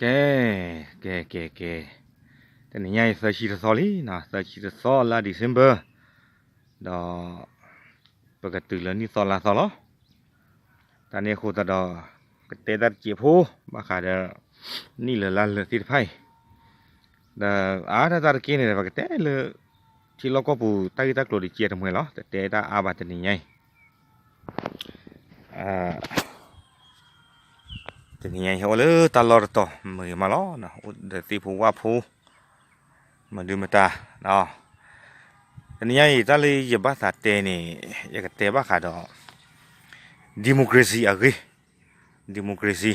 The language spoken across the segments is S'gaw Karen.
ကဲ, ကဲ ကဲ ကဲ, တနံၤညါအံၤ သၢဆံတသီလံနီၤ, သၢဆံတသီ လါ December, ဒီး ပကတုၤလၢနံၣ်သီလါသီလီၤ. တၢ်န့ၣ်အဃိသတးဒီး ကတဲတၢ်တစဲးဖိ ဘၣ်ဃးဒီး နံၣ်လၢာ်လါလၢာ်သ့ၣ်တဖၣ်အံၤ, ဒီးအါတၢ်တၢ်တက့ၢ်န့ၣ်ဒီး ပကတဲလၢ ထံလီၢ်ကီၢ်ပူၤ တၢ်ဂ့ၢ်တၢ်ကျိၤဒ်ကဲတမှဲၤလီၤ. တတဲတၢ်အါဘၣ်တနံၤညါအံၤ တနံၤညါအံၤဟဲအိၣ်လၢတၢ်လီၢ်တတီၤ မုာ်ဂ့ၤမးလီၤ. အိၣ်ဒီးသ့ၣ်ဖိဝၣ်ဖိ မဒုမတၤ, တနံၤညါအံၤ တၢ်လၢယဘၣ်သးတဲန့ၣ် ယကတဲဘၣ်ဃးဒီး democracy အဂ့ၢ်, democracy,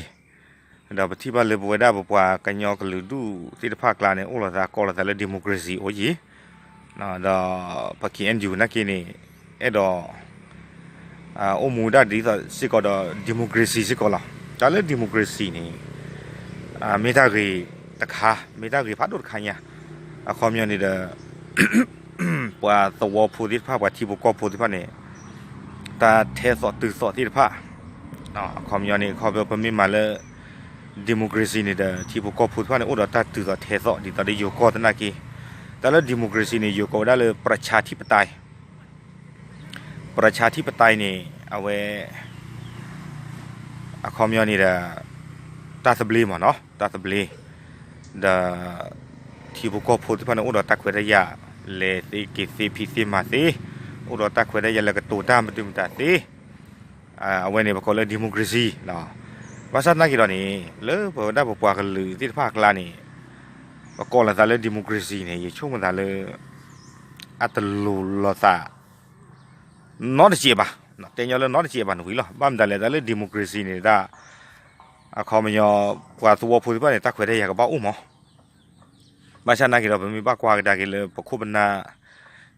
ဒီးပထံၣ်ဘၣ်လၢပဝဲဒၣ်ပပှၤကညီကလုာ်ဒူၣ်သ့ၣ်တဖၣ်အကျါန့ၣ် အိၣ်လိာ်သးကိးလိာ်သးလၢ democracy အိၣ်ယံၤ, ဒီးပ K N U နာ်က့န့ၣ် အဲၣ်ဒိး အိၣ်မူဒၣ်ဒ်သိးစ့ၢ်ကီးဒီး democracy စ့ၢ်ကီးလီၤ. တၢ်လၢ democracy န့ၣ် မ့ၢ်တၢ်ဂ့ၤတခါ, မ့ၢ်တၢ်ဂ့ၤဖးဒိၣ်တခါညါ, အခီပညီန့ၣ်ဒီး ပှၤသဝီဖိသ့ၣ်တဖၣ် ပှၤထံဖိကီၢ်ဖိသ့ၣ်တဖၣ်န့ၣ် တၢ်ထဲသိးတုၤသိးသ့ၣ်တဖၣ်, အခီပညီန့ၣ် အခီပညီပမ့ၢ်မၤလၢ democracy န့ၣ်ဒီး ထံဖိကီၢ်ဖိသ့ၣ်တဖၣ်န့ၣ် အိၣ်ဒီးတၢ်တုၤသိးထဲသိး ဒ်သိးဒီးယိၤကီၢ်သနာ်က့, တၢ်လၢ democracy န့ၣ် ယိၤကိးဝဲဒၣ်လၢ ประชาธิปไตย, ประชาธิปไตย န့ၣ် အဝဲ အခီပညီန့ၣ်ဒီး တၢ်သဘျ့မးနီၤ, တၢ်သဘျ့, ဒီး ထံဖိကီၢ်ဖိသ့ၣ်တဖၣ်န့ၣ် အိၣ်ဒီးတၢ်ခွဲးတၢ်ယာ် လဲၤသ့က့ၤသ့ဖံးသ့မၤသ့, အိၣ်ဒီးတၢ်ခွဲးတၢ်ယာ်လၢကတိၤတၢ်မဒုမတၤသ့, အဝဲန့ၣ်ပကိးလၢ democracy နီၤ. ဘၣ်ဆၣ်သနာ်က့ဒီးန့ၣ် လၢပဝဲဒၣ်ပပှၤကလုာ်သ့ၣ်တဖၣ်အကျါန့ၣ် ပကိးလီၤသးလၢ democracy န့ၣ် ယဆိကမိၣ်သးလၢ အတလိၤလိာ်သး နီတစဲးဘၣ်, တဲညီလၢနီတစဲးဘၣ်နဝံၤလီၤ. ဘၣ်မတၤလဲၣ် တၢ်လၢ democracy န့ၣ်ဒၣ် အခီပညီ ပှၤသဝီဖိသ့ၣ်တဖၣ်န့ၣ် တၢ်ခွဲးတၢ်ယာ်ကဘၣ်အိၣ်မး. ဘၣ်ဆၣ်သနာ်က့ဒီး ပမ့ၢ်ဘၣ်ကွၢ်ကဒါက့ၤလၢပခိၣ်ပနၢ်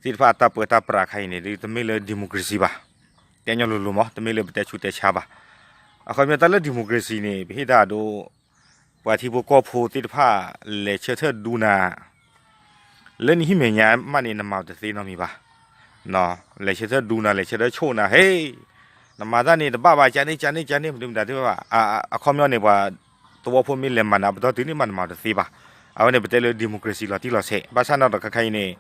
သ့ၣ်တဖၣ်အတၢ်ပၢတၢ်ပြးခါအံၤန့ၣ် ဒ်တမ့ၢ်လၢ democracy ဘၣ်, တဲညီလိၤလိၤမး တမ့ၢ်လၢပတဲဆူးတဲဆါဘၣ်. အခီပညီတၢ်လၢ democracy န့ၣ် ပဟ့ၣ်တၢ်အဒိ ပှၤထံဖိကီၢ်ဖိသ့ၣ်တဖၣ် လဲၤဆၢထၢၣ်ဒူနၤ လၢနဟံၣ်မဲာ်ညါမးန့ၣ် နမၤတသ့နီတမံၤဘၣ်. လဲၤဆၢထၢၣ်ဒူနၤ လဲၤဆၢထၢၣ်ဆိၣ်နၤ ဟ့ၣ် နမၤတၢ်န့ၣ်တဘၣ်ဘၣ် ကန့ၣ် ကန့ၣ် ကန့ၣ် မဒုမတၤသ့ၣ်တဖၣ်ဘၣ်. အခီပညီန့ၣ် ပှၤသဝီဖိမ့ၢ်လဲၤမၤနၤ ပတီၢ်တုၤန့ၣ်မး နမၤတသ့ဘၣ်. အဝဲန့ၣ် ပတဲလၢ democracy လီၤတံၢ်လီၤဆဲး. ဘၣ်ဆၣ်နီၤဒီးခဲခါအံၤန့ၣ်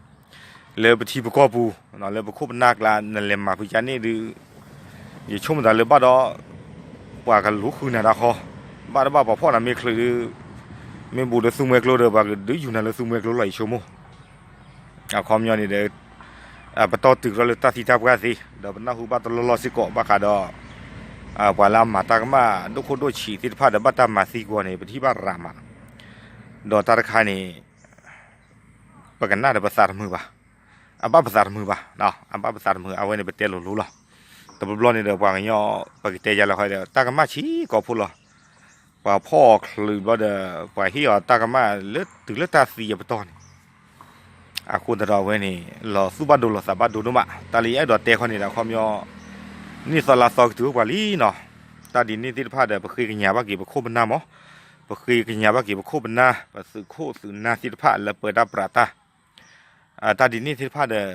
လၢပထံပကီၢ်ပူၤ လၢပခိၣ်ပနၢ်ကျါ နလဲၤမၤဖုကန့ၣ်ဒုး ယဆိကမိၣ်သးလၢဘၣ်ဒီး ပှၤကလူၤဃုနၤတၢ်ဃီ, ဘၣ်တဘၣ်ပှၤဖီၣ်နၤမ့ၢ်ချုးဒုး မ့ၢ်ဘူးဒီးသူမွဲကျိဒီး ပှၤကဒုးယူၤနၤလၢသူမွဲကျိလီၤ ယဆိကမိၣ်. အခီပညီန့ၣ်ဒီး ပတီၢ်တုၤထီၣ်လၢတၢ်သံတၢ်ပှၢ်သ့, ဒီးပနၢ်ဟူဘၣ်တလီၢ်လီၢ်စ့ၢ်ကီး ဘၣ်ဃးဒီး ပှၤလၢအမၤတၢ်ကမၣ်ဒိၣ်ခိၣ်ဒိၣ်ဆံးသ့ၣ်တဖၣ်ဒီး ဘၣ်တၢ်မၤသံကွံာ်န့ၣ် ပထံၣ်ဘၣ်ရၤမး, ဒီးတၢ်တခါန့ၣ် ပကနၣ်ဒီးပသးတမုာ်ဘၣ်, အဘၣ်ပသးတမုာ်ဘၣ်, အဘၣ်ပသးတမုာ် အဝဲန့ၣ်ပတဲလိၤလိၤလီၤ. တဘျီဘျီန့ၣ်ဒီး ပှၤကညီ ပကတဲယၤလီၤဃီဒီး တၢ်ကမၣ်ဆံးကိာ်ဖိလီၤ. ပှၤဖီၣ်အီၤချုးဘျီဒီး ပှၤဟ့ၣ်အီၤတၢ်ကမၣ်လၢတုၤလၢတၢ်သံအပတီၢ်န့ၣ် အဃိသတးဒီးအဝဲန့ၣ် လီၤသူၣ်ဘၣ်ဒိလီၤသးဘၣ်ဒိဒိၣ်မး. တၢ်လၢယအဲၣ်ဒိးတဲခီန့ၣ်ဒီး အခီပညီ နံၣ်သီလါသီကတုၤအိၣ်ပှၤလံနီၤ. တၢ်ဒ်န့ၣ်သ့ၣ်တဖၣ်ဒီး ပဃ့ကညးဘၣ်က့ၤပခိၣ်ပနၢ်မး, ပဃ့ကညးဘၣ်က့ၤပခိၣ်ပနၢ် ပသုးခိၣ်သုးနၢ်သ့ၣ်တဖၣ်လၢပၢတၢ်ပြးတၢ် တၢ်ဒ်န့ၣ်သ့ၣ်တဖၣ်ဒီး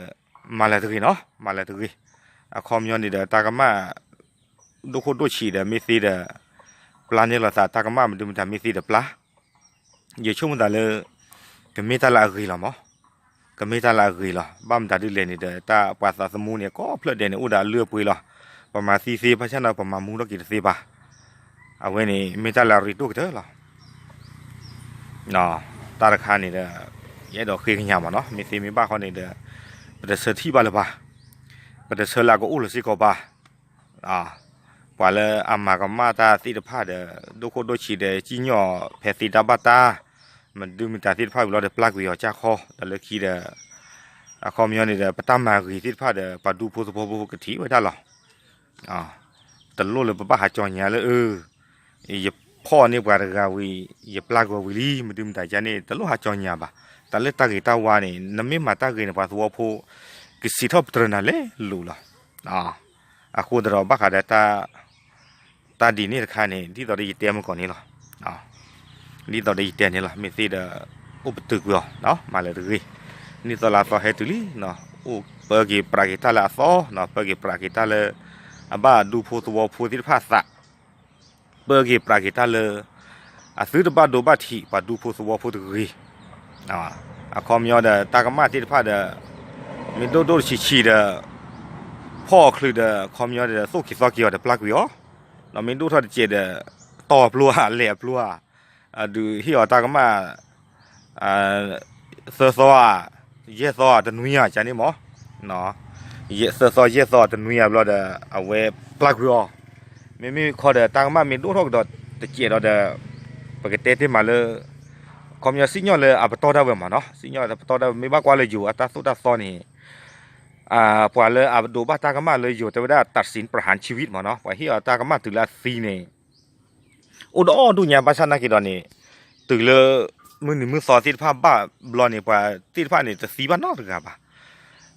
မၤလၢၤတဂ့ၤနီၤ, မၤလၢၤတဂ့ၤ. အခီပညီန့ၣ်ဒီး တၢ်ကမၣ် ဒိၣ်ခိၣ်ဒိၣ်ဆံးဒီးမ့ၢ်သ့ဒီး ပျၢ်န့ၢ်လိာ်သး, တၢ်ကမၣ်မဒုမတၤမ့ၢ်သ့ဒီးပျၢ်. ယဆိကမိၣ်သးလၢ ကမ့ၢ်တၢ်လၢအဂ့ၤလီၤမး, ကမ့ၢ်တၢ်လၢအဂ့ၤလီၤ. ဘၣ်မတၤဒ်လဲၣ်န့ၣ်ဒီး တၢ်ပှၤသးသမူန့ၣ် ကိးဖျၢၣ်ဒဲးန့ၣ် အိၣ်ဒီးအလုၢ်အပှ့ၤလီၤ. ပမၤသံသ့ ဘၣ်ဆၣ်န့ၣ် ပမၤမူထီၣ်က့ၤတသ့ဘၣ်. အဝဲန့ၣ် မ့ၢ်တၢ်လၢအရ့ဒိၣ်ကတၢၢ်လီၤ. တၢ်တခါန့ၣ်ဒီး ယအဲၣ်ဒိးဃ့ကညးမးနီၤ, မ့ၢ်သ့မ့ၢ်ဘၣ်ဃီန့ၣ်ဒီး ပတဆၢထံၣ်ဘၣ်လၢၤဘၣ်, ပတဆၢလၢအကအိၣ်လၢၤစ့ၢ်ကီးဘၣ်. ပှၤလၢအမၤကမၣ်တၢ်သ့ၣ်တဖၣ်ဒီး ဒိၣ်ခိၣ်ဒိၣ်ဆံးဒီး စံၣ်ညီၣ်ဖဲသ့တၢ်ဘၣ်တၢ် မဒုမတၤသ့ၣ်တဖၣ်ဝံၤလီၤဒီး ပျၢ်ကွံာ်အီၤကၢ်ခီ ဒီးလၢခံဒီး အခီပညီန့ၣ်ဒီး ပတၢ်မၤဂ့ၤသ့ၣ်တဖၣ်ဒီး ပှၤဒူဖိသဝီဖိကထံၣ်ဝဲဒၣ်လီၤ. တလိၣ်လၢပဘၣ်ဟးကၠီညါလၢ အၢ ယဖီၣ်န့ၢ်ပှၤတဂၤဝံၤ ယပျၢ်ကွံာ်ဝံၤလံ မဒုမတၤကန့ၣ် တလိၣ်ဟးကၠီညါဘၣ်. တၢ်လၢတၢ်ဂ့ၤတၢ်ဝါန့ၣ် နမ့ၢ်မၤတၢ်ဂ့ၤန့ၣ် ပှၤသဝီဖိ ကစံးထီၣ်ပတြၢၤနၤလဲၤလိၤလီၤ. အဃိသတးဒီးဘၣ်ဃးဒီး တၢ်ဒ်န့ၣ်တခါန့ၣ် ဒ်သိးဒီးယတဲမုၢ်ကီၢ်န့ၣ်လီၤ. ဒ်သိးဒီးယတဲန့ၣ်လီၤ. မ့ၢ်သ့ဒီး အိၣ်ပတုာ်ကွံာ်အီၤ မၤလၢၤတဂ့ၤ. နံၣ်သီလါသီဟဲတုၤလံ, အိၣ်ပၢက့ၤပြးက့ၤတၢ်လၢအသီ, ပၢက့ၤပြးက့ၤတၢ်လၢ အဘၣ်ဒူဖိသဝီဖိသ့ၣ်တဖၣ်အသး, ပၢက့ၤပြးက့ၤတၢ်လၢ အသုတဘၣ်ဒိဘၣ်ထံး ပှၤဒူဖိသဝီဖိတဂ့ၤ. အခီပညီဒီး တၢ်ကမၣ်သ့ၣ်တဖၣ်ဒီး မ့ၢ်ဒိၣ်ဒိၣ်ဆံးဆံးဒီး ဖီၣ်အီၤချုးဒီး အခီပညီဒီး သိၣ်က့ၤသီက့ၤအီၤဒီး ပျၢ်ကွံာ်အီၤ, ဒီးမ့ၢ်ဒိၣ်ထီၣ်တစဲးဒီး တီၢ်အပျိဧါ လဲၤအပျိဧါ, ဒုးဟ့ၣ်အီၤတၢ်ကမၣ် သၢသီဧါ, ယဲၢ်သီဧါ တနွံဧါ ကန့ၣ်မး, သၢသီယဲၢ်သီတနွံဧါဘျီဒီး အဝဲပျၢ်ကွံာ်အီၤ, မ့မ့ၢ်ခီဒီး တၢ်ကမၣ်မ့ၢ်ဒိၣ်ထီၣ်ကဒီးတစဲးဒီးဒီး ပကတဲတ့ၢ်မးလၢ အခီပညီစံၣ်ညီၣ်လၢအပတီၢ်ဒၣ်ဝဲမးနီၤ, စံၣ်ညီၣ်လၢပတီၢ်ဒၣ်ဝဲ မ့ၢ်ဘၣ်ကွၢ်လၢယိၤအတၢ်သိၣ်တၢ်သီန့ၣ် ပှၤလၢအဒိးဘၣ်တၢ်ကမၣ်လၢယိၤတဲဝဲဒၣ် ตัดสินประหารชีวิต မးနီၤ, ပှၤဟ့ၣ်အီၤတၢ်ကမၣ်တုၤလၢအသံန့ၣ် အိၣ်ဒီးအီၣ်ဒူၣ်ညါ ဘၣ်ဆၣ်နာ်က့ၤဒီးန့ၣ် တုၤလၢ မုၢ်နံၤမုၢ်သီသ့ၣ်တဖၣ်ဘၣ်ဘျီန့ၣ် ပှၤသ့ၣ်တဖၣ်န့ၣ် တသံဘၣ်နီတဂၤဘၣ်.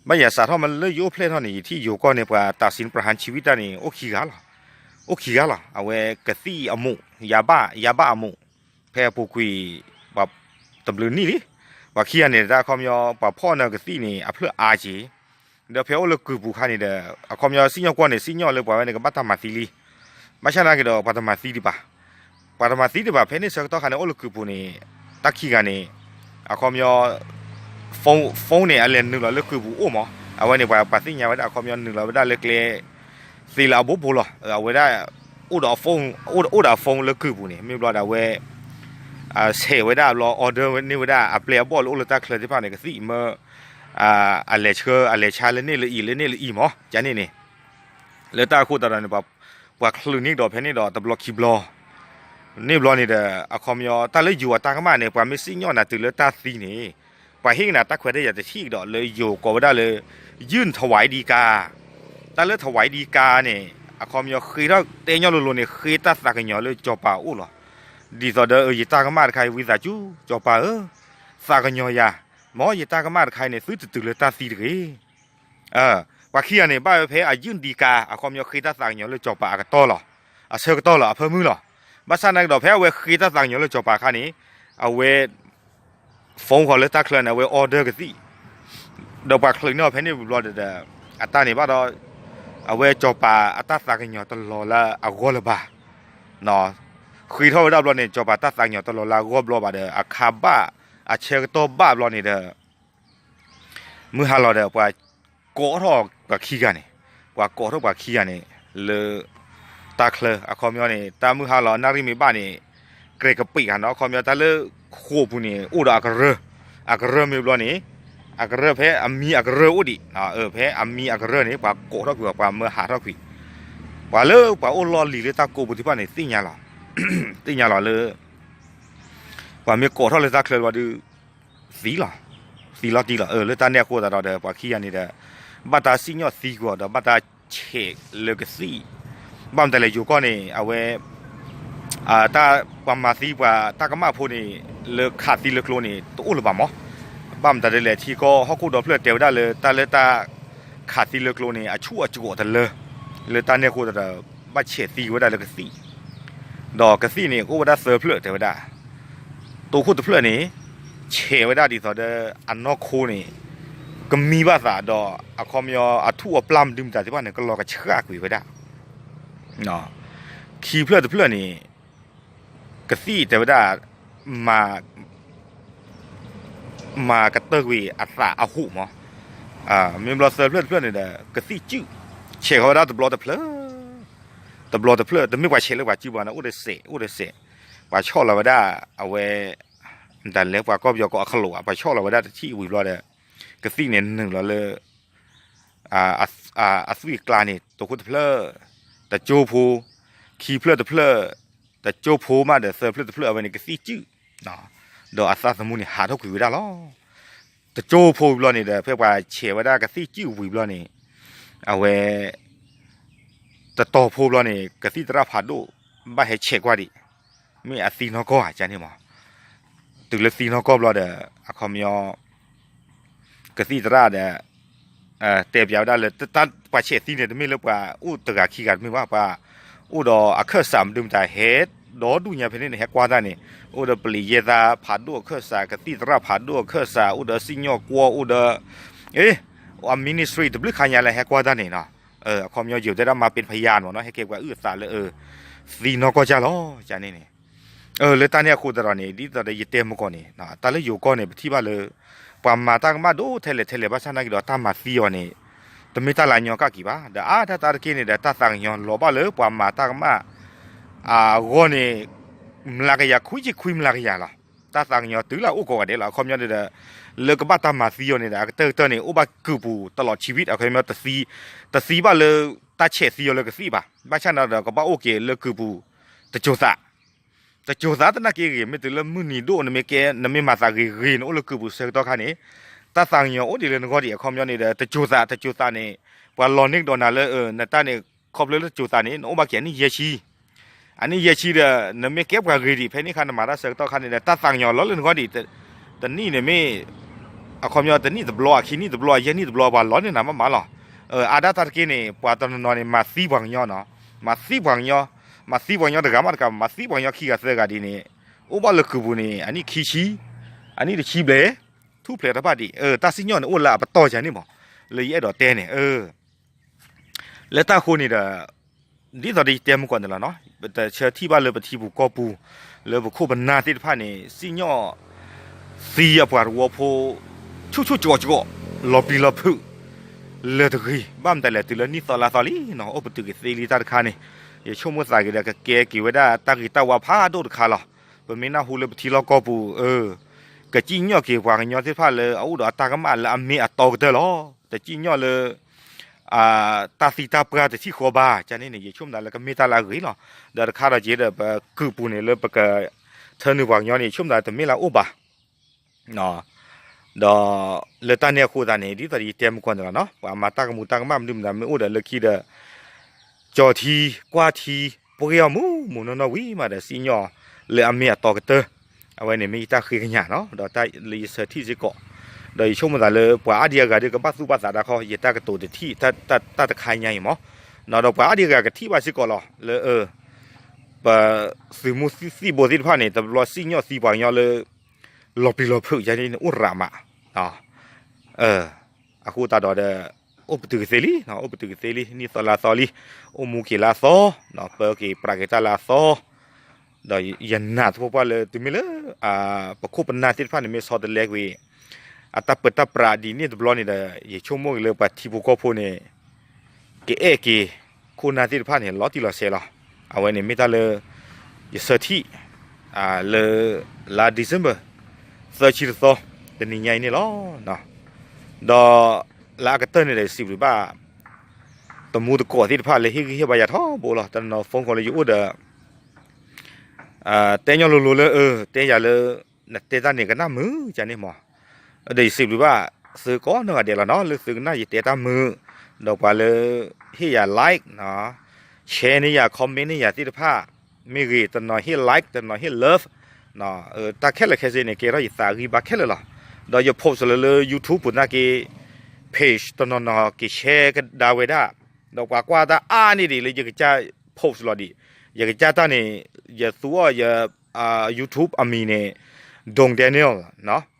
ဘၣ်ယၤစးထီၣ်မးလၢယအိၣ်ဖျဲၣ်ထီၣ်န့ၣ် ယထံၣ်ယိၤကီၢ်န့ၣ် ပှၤ ตัดสินประหารชีวิต တၢ်န့ၣ် အိၣ်ခံဂၤလီၤ, အိၣ်ခံဂၤလီၤ, အဝဲကသံၣ်အမူး ယၤဘၣ် ယၤဘၣ်အမူး ဖဲအပူၤကွံာ် ပှၤတဘျုးနံၣ်လံ, ပှၤခံဂၤန့ၣ် တၢ်အခီပညီ ပှၤဖီၣ်နၢၤကသံၣ်န့ၣ် အဖျၢၣ်အါက့ၤ ဒီးဖဲအိၣ်လၢကုာ်ပူၤခါန့ၣ်ဒီး အခီပညီစံၣ်ညီၣ်ကွီၢ်န့ၣ် စံၣ်ညီၣ်လၢပှၤဝဲန့ၣ် ကဘၣ်တၢ်မၤသံလံ, ဘၣ်ဆၣ်နာ်က့ၤဒီး ပှၤတမၤသံဒံးဘၣ်, ပှၤတမၤသံဒံးဘၣ် ဖဲန့ၣ်ဆၢကတီၢ်ခါန့ၣ် အိၣ်လၢကုာ်ပူၤန့ၣ် တၢ်ခံဂၤန့ၣ် အခီပညီ phone န့ၣ် အလဲၤနုာ်လီၤလၢကုာ်ပူၤအိၣ်မး, အဝဲန့ၣ် ပှၤ ပှၤသ့ၣ်ညါဝဲဒၣ် အခီပညီနုာ်လီၤဝဲဒၣ်လၢကျဲ သ့လၢအဘိဘိလီၤ, အဝဲဒၣ် အိၣ်ဒီး phone လၢကုာ်ပူၤန့ၣ် မ့ၢ်ဘျီဒီးအဝဲ ဆဲးဝဲဒၣ်ဘျီ order န့ၢ်ဝဲဒၣ် အပျဲၢ်အဘီၣ်လၢအိၣ်လၢတၢ်ချၢသ့ၣ်တဖၣ်န့ၣ် ကသံၣ်မၢ အလဲၤဆှၢ အလဲၤဆါလၢန့ၣ်လၢအံၤ လၢန့ၣ်လၢအံၤမး ကန့ၣ်န့ၣ် လၢတၢ်အဃိသတးဒီးန့ၣ် ပှၤချုးန့ၢ်ကဒီးဖဲန့ၣ်ဒီးတဘျီခံဘျီ န့ၣ်ဘျီန့ၣ်ဒီး အခီပညီ တၢ်လၢယိၤအတၢ်ကမၣ်န့ၣ် ပှၤမ့ၢ်စံၣ်ညီၣ်နၤတုၤလၢတၢ်သံန့ၣ် ပှၤဟ့ၣ်ကနၤတၢ်ခွဲးတၢ်ယာ်တထံၣ်ကဒီးလၢယိၤကိးဝဲဒၣ်လၢ ยื่นถวายฎีกา, တၢ်လၢ ถวายฎีกา န့ၣ် အခီပညီဃ့ထီၣ်တဲညီလိၤလိၤန့ၣ် ဃ့တၢ်သးကညီၤလၢစီၤပၤအအိၣ်လီၤ. ဒ်သိးဒီးယတၢ်ကမၣ်တခါအံၤ ဝံသးစူၤ စီၤပၤဧၢ, သးကညီၤယၤ, မ်ယတၢ်ကမၣ်တခါအံၤန့ၣ် သုတတုၤလၢတၢ်သံတဂ့ၤ ပှၤခံဂၤန့ၣ် ဘၣ်ဝဲဖဲအ ยื่นฎีกา အခီပညီဃ့တၢ်သးကညီၤလၢစီၤပၤအကတီၢ်လီၤ, အဆၢကတီၢ်လီၤ အဖၢမုၢ်လီၤ. ဘၣ်ဆၣ်နာ်က့ၤဒီး ဖဲအဝဲဃ့တၢ်သးကညီၤလၢစီၤပၤအခါန့ၣ် အဝဲ phone ဃီၤလၢတၢ်ချၢန့ၣ် အဝဲ order ကသံၣ် ဒီးပှၤချုးန့ၢ်အီၤဖဲန့ၣ်ဝံၤဘျီဒီး အတၢ်န့ၣ်ဘၣ်ဒီး အဝဲစီၤပၤအတၢ်သးကညီၤတလီၤလၢအဂီၢ်လၢၤဘၣ် ဃ့ထီၣ်ဝဲဒၣ်ဘျီန့ၣ် စီၤပၤတၢ်သးကညီၤတလီၤလၢအဂီၢ်ဘျီဘၣ်ဒီး အခါဘၣ် အဆၢကတီၢ်ဘၣ်ဘျီန့ၣ်ဒီး မုၢ်ဟါလီၤဒီး ပှၤကိးထီၣ်ပှၤခံဂၤန့ၣ်, ပှၤကိးထီၣ်ပှၤခံဂၤန့ၣ် လၢ တၢ်ချၢ အခီပညီန့ၣ် တၢ်မုၢ်ဟါလီၤ နၣ်ရံၣ်မ့ၢ်ဘၣ်န့ၣ် ကြဲကပ့းဂၤနီၤ အခီပညီတၢ်လၢဃိာ်ပူၤန့ၣ် အိၣ်ဒီးအကရၢ, အကရၢမ့ၢ်ဘျီန့ၣ် အကရၢဖဲအမံၤအကရၢအိၣ်ဒံး, ဖဲအမံၤအကရၢန့ၣ် ပှၤကိးထီၣ်ကွံာ်အီၤ ပှၤမၢဟးထီၣ်ကွံာ်, ပှၤလၢပှၤအိၣ်လီၢ်လံၤလၢတၢ်ကိးပူၤသ့ၣ်တဖၣ်န့ၣ် သ့ၣ်ညါလီၤ, သ့ၣ်ညါလီၤလၢ ပှၤမ့ၢ်ကိးထီၣ်လၢတၢ်ချၢဘျီဒီး သံလီၤ, သံလီၤတံၢ်လီၤ, လၢတၢ်န့ၣ်အဃိသတးဒီး ပှၤခံဂၤန့ၣ်ဒီး ဘၣ်တၢ်စံၣ်ညီၣ်သံကွံာ်အီၤဒီး ဘၣ်တၢ်ဆဲးလၢကသံၣ်, ဘၣ်မတၤလဲၣ် ယိၤကီၢ်န့ၣ် အဝဲ တၢ်ပှၤမၤသံပှၤတၢ်ကမၣ်ဖိန့ၣ် လၢခးသံလၢကျိန့ၣ် တအိၣ်လၢၤဘၣ်မး, ဘၣ်မတၤဒ်လဲၣ် ထံကီၢ်ဟီၣ်ခိၣ်ဒီဖျၢၣ်တဲဝဲဒၣ်လၢ တၢ်လၢတၢ်ခးသံလၢကျိန့ၣ် အဆူၣ်အကိးတလၢ, လၢတၢ်န့ၣ်အဃိသတးဒီး ဘၣ်ဆဲးသံကွံာ်ဝဲဒၣ်လၢကသံၣ်, ဒီးကသံၣ်န့ၣ် ကအိၣ်ဝဲဒၣ်သၢဖျၢၣ်တဲဝဲဒၣ်, တိခိၣ်တဖျၢၣ်န့ၣ် ဆဲးဝဲဒၣ်ဒ်သိးဒီး အနီၢ်ခိန့ၣ် ကမံဘၣ်သးဒီး အခီပညီအထူၣ်အပျၢ်မနုၤမတၤသ့ၣ်တဖၣ်န့ၣ် ကလီၤကဆှၣ်ကွံာ်ဝဲဒၣ်, ခံဖျၢၣ်တဖျၢၣ်န့ၣ် ကသံၣ်တဲဝဲဒၣ် မၤ မၤကတၢၢ်ကွံာ်အသးအဟူးမး, မ့ၢ်ဘျီသၢဖျၢၣ်တဖျၢၣ်န့ၣ်ဒီး ကသံၣ်စုၣ်, ဆဲးဃီၤဝဲဒၣ်တဘျီတဖျၢၣ်, တဘျီတဖျၢၣ် တမ့ၢ်ပှၤဆဲးလၢပှၤစုၣ်ဘၣ်န့ၣ် အိၣ်ဒီးစဲး အိၣ်ဒီးစဲး, ပှၤဆီၣ်လီၤဝဲဒၣ် အဝဲ မတၤလဲၣ် ပှၤကီၢ်ပယီၤကိးအခလိာ် ပှၤဆီၣ်လီၤဝဲဒၣ်တထံၣ်ဝံၤဘျီဒီး ကသံၣ်န့ၣ်နုာ်လီၤလၢ အသွံၣ်အကျါန့ၣ် တိခိၣ်တဖျၢၣ်, တကၠိဖိ, ခံဖျၢၣ်တဖျၢၣ်, တကၠိဖိမးဒီးသၢဖျၢၣ်တဖျၢၣ် အဝဲန့ၣ်ကသံၣ်စုၣ်, ဒီးအသးသမူန့ၣ်ဟးထီၣ်ကွံာ်ဝဲဒၣ်လီၤ. တကၠိဖိဝံၤဘျီန့ၣ်ဒီး ဖဲပှၤဆဲးဝဲဒၣ်ကသံၣ်စုၣ်ဝံၤဘျီန့ၣ် အဝဲ တတီၤဖိဘျီန့ၣ် ကသံၣ်သရၣ်ဖးဒိၣ် ဘၣ်ဟဲဆဲးကွၢ်ဒံး, မ့ၢ်အသံနီၢ်ကီၢ်ဧါ ကန့ၣ်မး, တုၤလၢသံနီၢ်ကီၢ်ဘျီဒီး အခီပညီ ကသံၣ်သရၣ်ဒီး တဲပျးဝဲဒၣ်လၢ တၢ်ပှၤဆဲးသံန့ၣ် တမ့ၢ်လၢပှၤအိၣ်တဂၤခံဂၤတမ့ၢ်ဘၣ်, ပှၤအိၣ်ဒီးအခၢၣ်စးမနုၤမတၤဟဲ ဒီဒူၣ်ညါဖဲန့ၣ်န့ၣ် ဟဲကွၢ်တၢ်န့ၣ် အိၣ်ဒီးပလံးယဲၢ်သါဖးဒိၣ်အခၢၣ်စး ကသံၣ်သရၣ်ဖးဒိၣ်အခၢၣ်စး အိၣ်ဒီးစံၣ်ညီၣ်ကွီၢ် အိၣ်ဒီး အ ministry တဘျုးခါညါလၢဟဲကွၢ်တၢ်န့ၣ်နီၤ, အခီပညီယိၤတဲဒၣ်မၤပ့ၤဖယါမ့ၢ်နီၤ ဟဲကဲပှၤအုၣ်အသးလၢ သံနီၢ်ကီၢ်ကၢ်လီၤ ကန့ၣ်န့ၣ်, လၢတၢ်န့ၣ်အဃိသတးဒီးန့ၣ် ဒ်သိးဒီးယတဲမုၢ်ကီၢ်န့ၣ် တၢ်လၢယိၤကီၢ်န့ၣ် ပထံၣ်ဘၣ်လၢ ပှၤမၤတၢ်ကမၣ်ဒိၣ်ထဲလဲၣ်ထဲလဲၣ် ဘၣ်ဆၣ်နာ်က့ဒီးတၢ်မၤသံအီၤန့ၣ် တမ့ၢ်တၢ်လၢအညီကၣ်က့ၤဘၣ်. ဒီးအါတၢ်တၢ်တက့ၢ်န့ၣ်ဒီး တၢ်သးကညီၤလီၤဘၣ်လၢပှၤမၤတၢ်ကမၣ် အဂီၢ်န့ၣ် မျးကယၤခွံဆံခွံမျးကယၤလီၤ. တၢ်သးကညီၤတုၤလၢအအိၣ်ကိးဂၤဒဲးလီၤ. အခီပညီန့ၣ်ဒီး လၢကဘၣ်တၢ်မၤသံအီၤန့ၣ်ဒီး အကတၢၢ်ကတၢၢ်န့ၣ် အိၣ်ဘၣ်ကုၢ်ပူၤတလီးဆံးဝံး အခီပညီ တသံဘၣ်လၢ တၢ်ဆဲးသံအီၤလၢကသံၣ်ဘၣ်. ဘၣ်ဆၣ်န့ၣ်ဒီး ကဘၣ်အိၣ်က့ၤလၢကုၢ်ပူၤ တစိၤသး တစိၤသးတနာ်က့ဂ့ၤ မ့ၢ်တုၤလၢမုၢ်နံၤဒိၣ် နမ့ၢ်ကဲ နမ့ၢ်မၤသးဂ့ၤဂ့ၤ နအိၣ်လၢကုၢ်ပူၤဆၢကတီၢ်ခါန့ၣ် တၢ်သးကညီၤအိၣ်ဒံးလၢနဂီၢ်ဒံး အခီပညီန့ၣ်ဒီး တစိၤသး တစိၤသးန့ၣ် ပှၤလီၤန့ၢ်ကဒီးနၤလၢ နတၢ်န့ၣ် ခီဖျိလၢတစိၤသးန့ၣ် နအိၣ်ဘၣ်က့ၤအနံၣ်ယဲၢ်ဆံ အနံၣ်ယဲၢ်ဆံဒီး နမ့ၢ်ကဲပှၤဂ့ၤဒံး ဖဲန့ၣ်ခါနမၤတၢ်ဆၢကတီၢ်ခါန့ၣ်ဒီး တၢ်သးကညီၤလီၤလၢနဂီၢ်ဒံး တနံၣ်န့ၣ်မ့ၢ် အခီပညီတနံၣ်တဘျီ အခံနံၣ်တဘျီ အယဲၢ်နံၣ်တဘျီ ပှၤလီၤန့ၢ်နၤမးမးလီၤ. အါဒၣ်တၢ်တက့ၢ်န့ၣ် ပှၤတနီၤနီၤန့ၣ် မၤသံပှၤကညီနီၤ မၤသံပှၤကညီ မၤသံပှၤကညီတဂၤမးတဂၤ မၤသံပှၤကညီခံဂၤသၢဂၤဒ်န့ၣ် အိၣ်ဘၣ်လၢကုၢ်ပူၤန့ၣ် အနံၣ်ခံဆံ အနံၣ်တဆံဘျဲၣ် ထူၣ်ဖျဲးတဖၣ်ဒံး တၢ်စံၣ်ညီၣ်န့ၣ်အိၣ်လၢအပတီၢ်ယၤန့ၣ်မး လၢယအဲၣ်ဒိးတဲန့ၣ် လၢတၢ်ဃိန့ၣ်ဒီး ဒ်သိးဒီးယတဲမုၢ်ကီၢ်န့ၣ်လီၤနီၤ ပတဆၢထံၣ်ဘၣ်လၢပထံပူၤကီၢ်ပူၤ လၢပခိၣ်ပနၢ်သ့ၣ်တဖၣ်န့ၣ် စံၣ်ညီၣ်သံအပှၤတဝီဖိ ဆူၣ်ဆူၣ်ကၠီကၠီ လီၤပျံၤလီၤဖုး လၢတဂ့ၤ ဘၣ်မတၤလဲၣ် တုၤလၢနံၣ်သီလါသီလံနီၤ အိၣ်ပတုာ်က့ၤသ့လံတၢ်တခါန့ၣ် ယဆိကမိၣ်သးက့ၤဒီး ကကဲက့ၤဝဲဒၣ်တၢ်ဂ့ၤတၢ်ဝါဖးဒိၣ်တခါလီၤ. ပမ့ၢ်နၢ်ဟူလၢပထံလီၢ်ကီၢ်ပူၤ ကစံၣ်ညီၣ်က့ၤပှၤကညီသ့ၣ်တဖၣ်လၢအအိၣ်ဒီးအတၢ်ကမၣ်လၢအမ့ၢ်အတီကတၢၢ်လီၤ. တစံၣ်ညီၣ်လၢ တၢ်သံတၢ်ပှၢ်တထံၣ်ဃီဘၣ် ကန့ၣ်န့ၣ် ယဆိကမိၣ်သးလၢကမ့ၢ်တၢ်လၢအဂ့ၤလီၤ. ဒီးတခါဒီးက့ၤဒီး ပကုၢ်ပူၤန့ၣ်လၢပကထၢနုာ်ပှၤကညီန့ၣ် ယဆိကမိၣ်သးတမ့ၢ်လၢအအိၣ်ဘၣ် ဒီးလၢတၢ်န့ၣ်အဃိသတးန့ၣ် ဒ်သိးယတဲမုၢ်ကီၢ်န့ၣ်လီၤနီၤ ပှၤမၤတၢ်ကမူၤတၢ်ကမၣ်မနုၤမတၤမ့ၢ်အိၣ်ဒီးလၢခံဒီး ကၠီၤထံ ကွၢ်ထံ ပှဲၤအီၤမူးမူးနီၢ်နီၢ်ဝံၤမးဒီး စံၣ်ညီၣ်လၢအမ့ၢ်အတီကတၢၢ် အဝဲန့ၣ်မ့ၢ်ယတၢ်ဃ့ကညးနီၤ ဒီးတၢ်လၢယဆၢထံၣ်စ့ၢ်ကီး ဒီးယဆိကမိၣ်သးလၢပှၤအါဒံအါဂၤဒီးကဘၣ်သူၣ်ဘၣ်သးတၢ်ခီ ယတၢ်ကတိၤတထံၣ် တၢ်တခါညါအံၤမး ဒီးပှၤအါဒံအါဂၤကထံၣ်ဘၣ်စ့ၢ်ကီးလီၤ လၢ ပသုးမုၢ်သံၣ်ဘိသ့ၣ်တဖၣ်န့ၣ် တဘျီစံၣ်ညီၣ်သံပှၤကညီလၢ လီၤပျံၤလီၤဖုးယၤန့ၣ်အိၣ်ရးမး အဃိသတးဒီး အိၣ်ပတုာ်ကသ့လံ အိၣ်ပတုာ်ကသ့လံ နံၣ်သီလါသီလံ အိၣ်မူက့ၤလါသီ ပၢက့ၤပြးက့ၤတၢ်လါသီ ဒီးယနာ်သပှၢ်ပှၢ်လၢ တုၤမ့ၢ်လၢ ပခိၣ်ပနၢ်သ့ၣ်တဖၣ်န့ၣ် မ့ၢ်ဆီတလဲကွံာ် အတၢ်ပၢတၢ်ပြးဒ်န့ၣ်တဘျီန့ၣ်ဒီး ယဆိကမိၣ်က့ၤလၢပှၤထံဖိကီၢ်ဖိန့ၣ် ကအဲၣ်က့ၤ ခိၣ်နၢ်သ့ၣ်တဖၣ်န့ၣ် လီၤတံၢ်လီၤဆဲးလီၤ. အဝဲန့ၣ်မ့ၢ်တၢ်လၢ ယဆၢထံၣ် လၢ လါ December သၢဆံတသီ တနံၤညါအံၤန့ၣ်လီၤ. ဒီးလၢအကတၢၢ်န့ၣ်ဒီး ယစံးဘျုးဘၣ် တမူတကိးသ့ၣ်တဖၣ်လၢဟ့ၣ်ဂံၢ်ဟ့ၣ်ဘါယၤထီဘိလီၤ. တနီၤ phone call လၢယအိၣ်ဒီး တဲညီလိၤလိၤလၢ တဲယၤလၢ နတဲတၢ်န့ၣ်ကနၣ်မုာ်ကန့ၣ်မး ဒီးယစံးဘျုးဘၣ် သုကိးနီၢ်ဂၤဒဲးလီၤနီၤ လၢသုကနၣ်ယတဲတၢ်မုာ် ဒီးပှၤလၢ ဟ့ၣ်ယၤ like share န့ၢ်ယၤ comment န့ၢ်ယၤသ့ၣ်တဖၣ် မ့ၢ်ဂ့ၤ တနီၤဟ့ၣ် like တနီၤဟ့ၣ် love တၢ်ခဲလၢာ်ခဲဆ့န့ၣ် ကဲထီၣ်ယသးဂံၢ်ဘါခဲလၢာ်လီၤ. ဒီးယ post လၢ လၢ YouTube ပူၤသနာ်က့ page တနီၤနီၤက့ၤ share ကဒါဝဲဒၣ် ဒီးပှၤကွၢ်တၢ်အါန့ၢ်ဒံးလၢယကစၢ် post လီၤဒံး ယကစၢ်တၢ်န့ၣ် ယသူအီၤယ YouTube အမံၤန့ၣ် Dong Daniel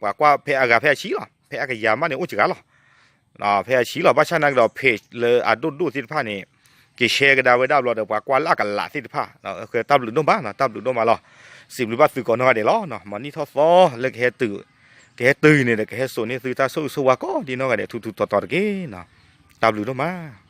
ပှၤကွၢ်ဖဲအဂၤဖဲအဆံလီၤ ဖဲအကယၤမးန့ၣ်အိၣ်စှၤလီၤ ဖဲအဆံလီၤ ဘၣ်ဆၣ်နာ်က့ဒီး page လၢအဒိၣ်ဒိၣ်သ့ၣ်တဖၣ်န့ၣ် က့ၤ share ကဒါဝဲဒၣ်ဘျီဒီး ပှၤကွၢ်လၢအကလးသ့ၣ်တဖၣ် တၢ်ဘျုးဒိၣ်မး တၢ်ဘျုးဒိၣ်မးလီၤ. စံးဘျုးဘၣ်သုကိးနီၢ်ဂၤဒဲးလီၤ. မၤနံၣ်ထီၣ်သီလၢကဟဲတုၤ ကဟဲတုၤအံၤန့ၣ်ဒီး ကဟဲစိာ်န့ၢ်သုတၢ်ဆိၣ်ဂ့ၤဆိၣ်ဝါကိးဒ်နီၢ်ဂၤဒဲး ထူထူတီတီတက့ၢ်. တၢ်ဘျုးဒိၣ်မး